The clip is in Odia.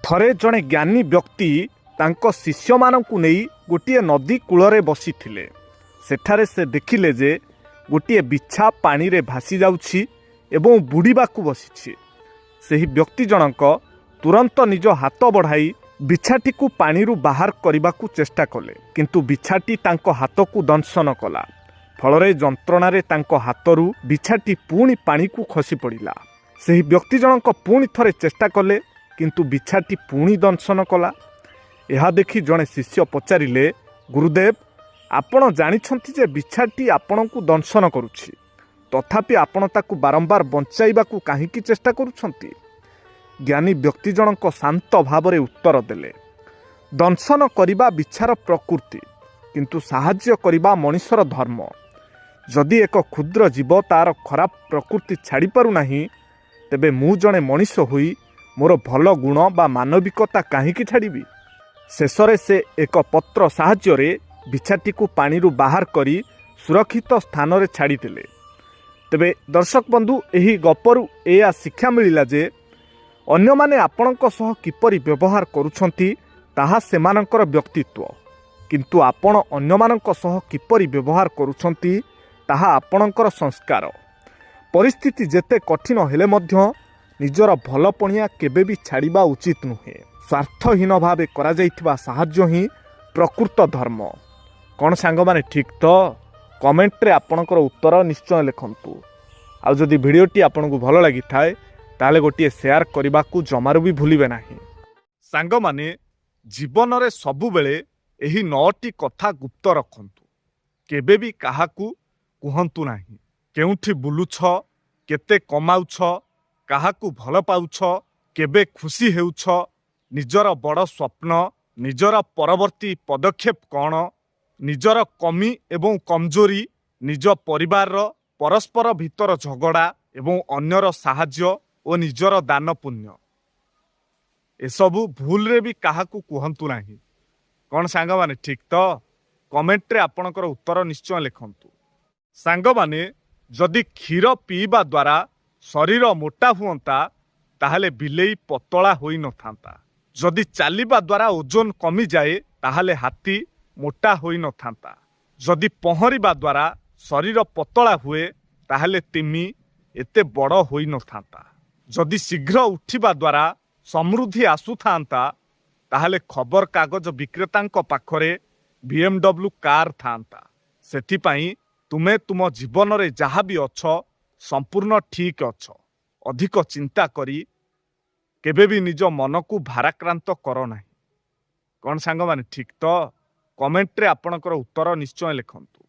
ଥରେ ଜଣେ ଜ୍ଞାନୀ ବ୍ୟକ୍ତି ତାଙ୍କ ଶିଷ୍ୟମାନଙ୍କୁ ନେଇ ଗୋଟିଏ ନଦୀ କୂଳରେ ବସିଥିଲେ। ସେଠାରେ ସେ ଦେଖିଲେ ଯେ ଗୋଟିଏ ବିଛା ପାଣିରେ ଭାସି ଯାଉଛି ଏବଂ ବୁଡ଼ିବାକୁ ବସିଛି। ସେହି ବ୍ୟକ୍ତି ଜଣକ ତୁରନ୍ତ ନିଜ ହାତ ବଢ଼ାଇ ବିଛାଟିକୁ ପାଣିରୁ ବାହାର କରିବାକୁ ଚେଷ୍ଟା କଲେ, କିନ୍ତୁ ବିଛାଟି ତାଙ୍କ ହାତକୁ ଦଂଶନ କଲା। ଫଳରେ ଯନ୍ତ୍ରଣାରେ ତାଙ୍କ ହାତରୁ ବିଛାଟି ପୁଣି ପାଣିକୁ ଖସି ପଡ଼ିଲା। ସେହି ବ୍ୟକ୍ତି ଜଣକ ପୁଣି ଥରେ ଚେଷ୍ଟା କଲେ, କିନ୍ତୁ ବିଛାଟି ପୁଣି ଦଂଶନ କଲା। ଏହା ଦେଖି ଜଣେ ଶିଷ୍ୟ ପଚାରିଲେ, "ଗୁରୁଦେବ, ଆପଣ ଜାଣିଛନ୍ତି ଯେ ବିଛାଟି ଆପଣଙ୍କୁ ଦଂଶନ କରୁଛି, ତଥାପି ଆପଣ ତାକୁ ବାରମ୍ବାର ବଞ୍ଚାଇବାକୁ କାହିଁକି ଚେଷ୍ଟା କରୁଛନ୍ତି?" ଜ୍ଞାନୀ ବ୍ୟକ୍ତି ଜଣକ ଶାନ୍ତ ଭାବରେ ଉତ୍ତର ଦେଲେ, "ଦଂଶନ କରିବା ବିଛାର ପ୍ରକୃତି, କିନ୍ତୁ ସାହାଯ୍ୟ କରିବା ମଣିଷର ଧର୍ମ। ଯଦି ଏକ କ୍ଷୁଦ୍ର ଜୀବ ତାର ଖରାପ ପ୍ରକୃତି ଛାଡ଼ିପାରୁନାହିଁ, ତେବେ ମୁଁ ଜଣେ ମଣିଷ ହୋଇ ମୋର ଭଲ ଗୁଣ ବା ମାନବିକତା କାହିଁକି ଛାଡ଼ିବି?" ଶେଷରେ ସେ ଏକ ପତ୍ର ସାହାଯ୍ୟରେ ବିଛାଟିକୁ ପାଣିରୁ ବାହାର କରି ସୁରକ୍ଷିତ ସ୍ଥାନରେ ଛାଡ଼ିଦେଲେ। ତେବେ ଦର୍ଶକ ବନ୍ଧୁ, ଏହି ଗପରୁ ଏଇଆ ଶିକ୍ଷା ମିଳିଲା ଯେ ଅନ୍ୟମାନେ ଆପଣଙ୍କ ସହ କିପରି ବ୍ୟବହାର କରୁଛନ୍ତି, ତାହା ସେମାନଙ୍କର ବ୍ୟକ୍ତିତ୍ୱ, କିନ୍ତୁ ଆପଣ ଅନ୍ୟମାନଙ୍କ ସହ କିପରି ବ୍ୟବହାର କରୁଛନ୍ତି, ତାହା ଆପଣଙ୍କର ସଂସ୍କାର। ପରିସ୍ଥିତି ଯେତେ କଠିନ ହେଲେ ମଧ୍ୟ ନିଜର ଭଲ ପଣିଆ କେବେ ବି ଛାଡ଼ିବା ଉଚିତ ନୁହେଁ। ସ୍ୱାର୍ଥହୀନ ଭାବେ କରାଯାଇଥିବା ସାହାଯ୍ୟ ହିଁ ପ୍ରକୃତ ଧର୍ମ। କ'ଣ ସାଙ୍ଗମାନେ, ଠିକ୍ ତ? କମେଣ୍ଟରେ ଆପଣଙ୍କର ଉତ୍ତର ନିଶ୍ଚୟ ଲେଖନ୍ତୁ। ଆଉ ଯଦି ଭିଡ଼ିଓଟି ଆପଣଙ୍କୁ ଭଲ ଲାଗିଥାଏ, ତାହେଲେ ଗୋଟିଏ ସେୟାର କରିବାକୁ ଜମାରୁ ବି ଭୁଲିବେ ନାହିଁ। ସାଙ୍ଗମାନେ, ଜୀବନରେ ସବୁବେଳେ ଏହି ନଅଟି କଥା ଗୁପ୍ତ ରଖନ୍ତୁ, କେବେ ବି କାହାକୁ କୁହନ୍ତୁ ନାହିଁ। କେଉଁଠି ବୁଲୁଛ, କେତେ କମାଉଛ, କାହାକୁ ଭଲ ପାଉଛ, କେବେ ଖୁସି ହେଉଛ, ନିଜର ବଡ଼ ସ୍ୱପ୍ନ, ନିଜର ପରବର୍ତ୍ତୀ ପଦକ୍ଷେପ କ'ଣ, ନିଜର କମି ଏବଂ କମଜୋରି, ନିଜ ପରିବାରର ପରସ୍ପର ଭିତର ଝଗଡ଼ା ଏବଂ ଅନ୍ୟର ସାହାଯ୍ୟ ଓ ନିଜର ଦାନ ପୁଣ୍ୟ, ଏସବୁ ଭୁଲରେ ବି କାହାକୁ କୁହନ୍ତୁ ନାହିଁ। କ'ଣ ସାଙ୍ଗମାନେ, ଠିକ୍ ତ? କମେଣ୍ଟରେ ଆପଣଙ୍କର ଉତ୍ତର ନିଶ୍ଚୟ ଲେଖନ୍ତୁ। ସାଙ୍ଗମାନେ, ଯଦି କ୍ଷୀର ପିଇବା ଦ୍ୱାରା ଶରୀର ମୋଟା ହୁଅନ୍ତା, ତାହେଲେ ବିଲେଇ ପତଳା ହୋଇନଥାନ୍ତା। ଯଦି ଚାଲିବା ଦ୍ୱାରା ଓଜନ କମିଯାଏ, ତାହେଲେ ହାତୀ ମୋଟା ହୋଇନଥାନ୍ତା। ଯଦି ପହଁରିବା ଦ୍ୱାରା ଶରୀର ପତଳା ହୁଏ, ତାହେଲେ ତିମି ଏତେ ବଡ଼ ହୋଇନଥାନ୍ତା। ଯଦି ଶୀଘ୍ର ଉଠିବା ଦ୍ୱାରା ସମୃଦ୍ଧି ଆସୁଥାନ୍ତା, ତାହେଲେ ଖବରକାଗଜ ବିକ୍ରେତାଙ୍କ ପାଖରେ ବିଏମ୍ଡବ୍ଲ୍ୟୁ କାର୍ ଥାନ୍ତା। ସେଥିପାଇଁ ତୁମେ ତୁମ ଜୀବନରେ ଯାହା ବି ଅଛ, ସମ୍ପୂର୍ଣ୍ଣ ଠିକ୍ ଅଛ। ଅଧିକ ଚିନ୍ତା କରି କେବେ ବି ନିଜ ମନକୁ ଭାରାକ୍ରାନ୍ତ କର ନାହିଁ। କ'ଣ ସାଙ୍ଗମାନେ, ଠିକ୍ ତ? କମେଣ୍ଟରେ ଆପଣଙ୍କର ଉତ୍ତର ନିଶ୍ଚୟ ଲେଖନ୍ତୁ।